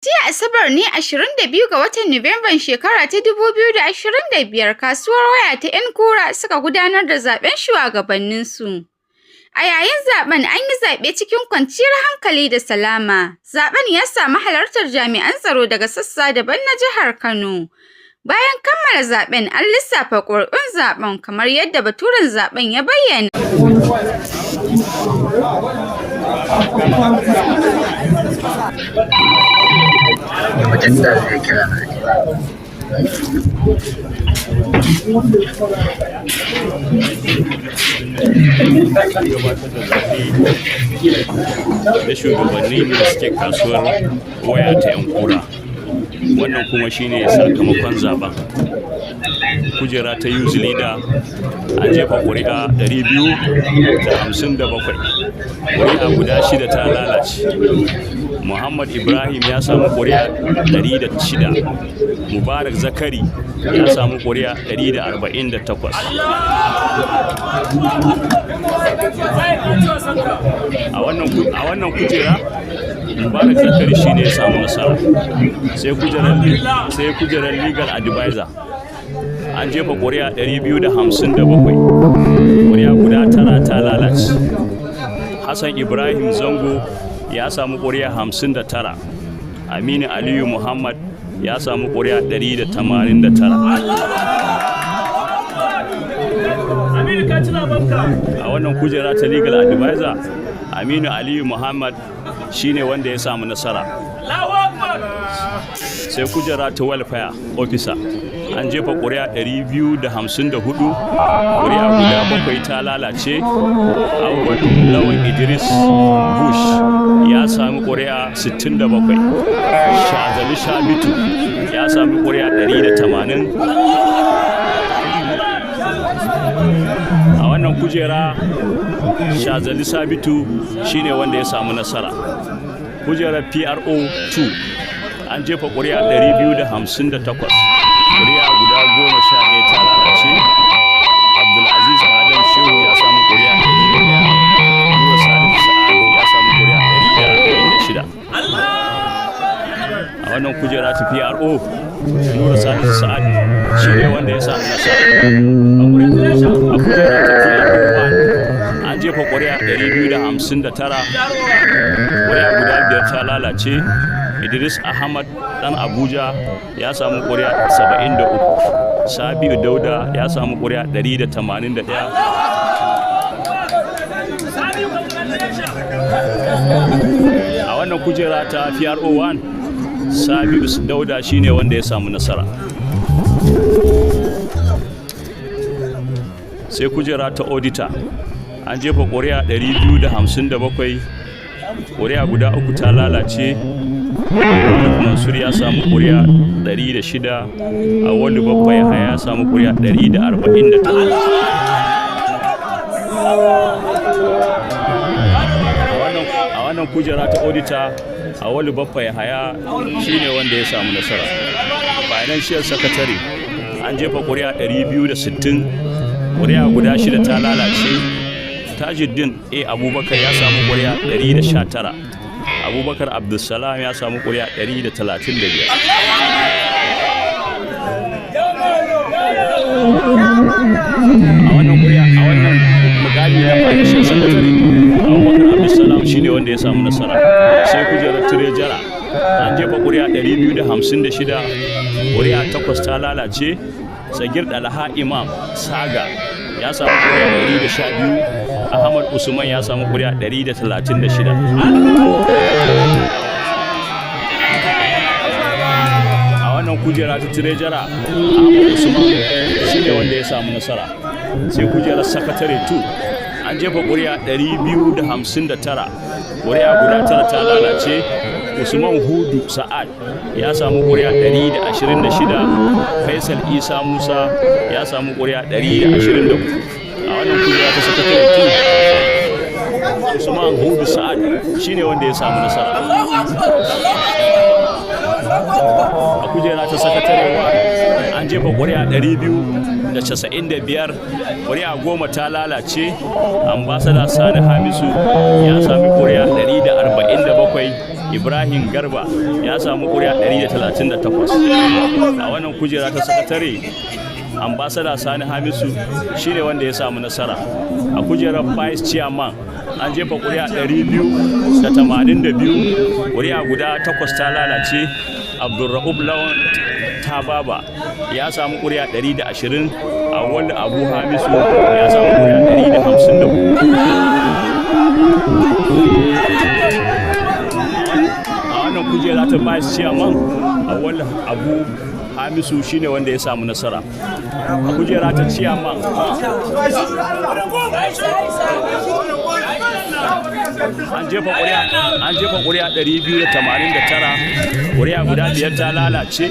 Jiya Asabar ne 22 ga watan Nuwamban shekara ta 2025 kasuwar waya ta 'Yankura suka gudanar da zaɓen shugabannin su. A yayin zaɓen an yi zaɓe cikin kwanciyar hankali da salama. Zaɓen ya samu halartar jami'an tsaro daga sassa daban na jihar Kano. Bayan kammala zaɓen an lissafa ƙuri'un zaɓen kamar yadda baturen zaɓen ya bayyana. Mutum da zai kira Gabatar da zaɓe na shugabanni da suke kasuwar waya ta 'Yankura. Wannan kuma shine sakamakon zaben. Kujera ta youth leader, an jefa ƙuri'a 257, ƙuri'a guda shida ta lalace. Muhammad Ibrahim ya samu ƙuri'a 106, Mubarak Zakari ya samu ƙuri'a 148. A wannan kujera Mubarak Zakari shine ya samu nasara. Sai kujerar legal advisor, an jefa ƙuri'a 257, ƙuri'a guda tara ta lalace. Hassan Ibrahim Zango ya samu ƙuri'a 59, Aminu Aliyu Muhammad ya samu ƙuri'a 189. A wannan kujera ta legal advisor, Aminu Aliyu Muhammad shine wanda ya samu nasara. Sai kujera ta welfare officer, an jefa ƙuri'a 254, ƙuri'a guda bakwai ta lalace. Awwal Lawan Idris Bush ya sami ƙuri'a 67, Shazali Shabitu ya sami ƙuri'a 180. A wannan kujera Shazali Sabitu shine wanda ya samu nasara. Kujerar PRO 2, an jefa ƙuri'a 258, ƙuri'a guda 11 ta lalace. Abdulaziz Adam Shehu ya samu ƙuri'a 101, Nura Salisu Sa'ad ya samu ƙuri'a 146. A wannan kujera ta PRO, Nura Salisu Sa'ad shine wanda ya samu nasara. A kujera ta PRO 1, an jefa ƙuri'a 259, ƙuri'a guda biyar ta lalace. Idris Ahmad Dan Abuja ya samu ƙuri'a 73, Sabiu Dauda ya samu ƙuri'a 181. A wannan kujera ta PRO 1, Sabiu Dauda shine wanda ya samu nasara. Sai kujera ta auditor, an jefa ƙuri'a 257, ƙuri'a guda uku ta lalace. Mansur ya samu ƙuri'a 106, Awolu Babba Yahaya ya samu ƙuri'a 149. A wannan kujera ta auditor, Awolu Babba Yahaya shine wanda ya samu nasara. Financial secretary, an jefa ƙuri'a 260, ƙuri'a guda shida ta lalace. Tajuddin A Abubakar ya samu ƙuri'a 119, Abubakar Abdulsalam ya samu ƙuri'a 135. A wannan ƙuri'a, a wannan mukami na financial secretary, Abubakar Abdulsalam shine wanda ya samu nasara. Sai kujerar treasurer, an jefa ƙuri'a 256, ƙuri'a takwas ta lalace. Sagir Dalha Imam Saga ya samu ƙuri'a 112, Ahmad Usman ya samu ƙuri'a 136. A wannan kujera ta treasurer, Ahmad Usman shine wanda ya samu nasara. Sai kujerar sakatare 2, an jefa ƙuri'a 259, ƙuri'a guda tara ta lalace. Usman Hudu Sa'ad ya samu ƙuri'a 126, Faisal Isa Musa ya samu ƙuri'a 123. A wannan kujera ta sakatare 2, Usman Hudu Sa'ad shine wanda ya samu nasara. A kujera ta sakatare 1, an jefa ƙuri'a 295, ƙuri'a goma ta lalace. Ambasada Sani Hamisu ya sami ƙuri'a 147. Ibrahim Garba ya samu ƙuri'a 138. A wannan kujera ta sakatare, Ambasada Sani Hamisu shine wanda ya samu nasara. A kujerar vice chairman, an jefa ƙuri'a 282, ƙuri'a guda takwas ta lalace. Abdulra'ub Lawan Tababa ya samu ƙuri'a 120, Awwal Abu Hamisu ya samu ƙuri'a 154. A wannan kujera ta vice chairman, Awwal Abu Hamisu shine wanda ya samu nasara. A kujera ta chairman, an jefa ƙuri'a 289, ƙuri'a guda biyar ta lalace.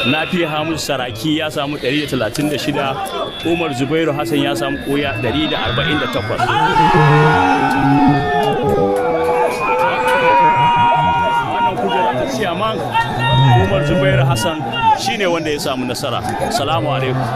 Nafi Hamisu Saraki ya samu 136, Umar Zubairu Hassan ya samu ƙuri'a 148. Wannan kujera ta chairman, Umar Zubairu Hassan shine wanda ya samu nasara. Salamu alaikum.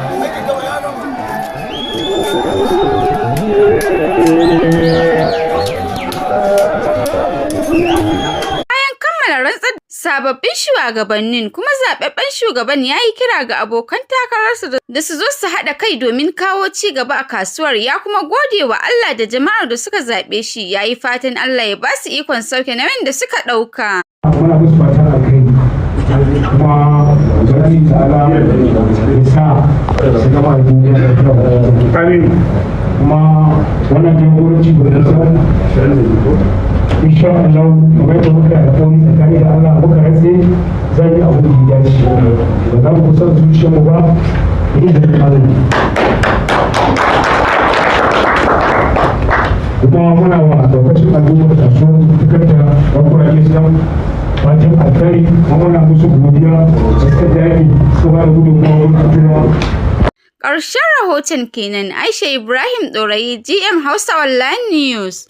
Bayan kammala rantsar da sababbin shugabannin kuma, zababben shugaban ya yi kira ga abokan takararsa da su zo su haɗa kai domin kawo ci gaba a kasuwar, ya kuma gode wa Allah da jama'ar da suka zaɓe shi, ya yi fatan Allah ya ba su ikon sauke nauyin da suka ɗauka. Muna musu fatan alkhairi, kuma Ubangiji Ta'ala ya sa su gama da duniya da kyau. Kuma wannan jagoranci da samu, insha Allah, kamar yadda muka yi alƙawari tsakani da Allah muka rantse, zan yi abu da ya dace, ba za mu son zuciyarmu ba da izinin Allah. Kuma muna wa daukacin al'ummar kasuwar dukkan da bankuna Islam fatan alkhairi, kuma muna musu godiya da suka dage suka ba da gudunmawa wurin fitowa. Ƙarshen rahoton kenan, Aisha Ibrahim Ɗorayi, GM Hausa Online News.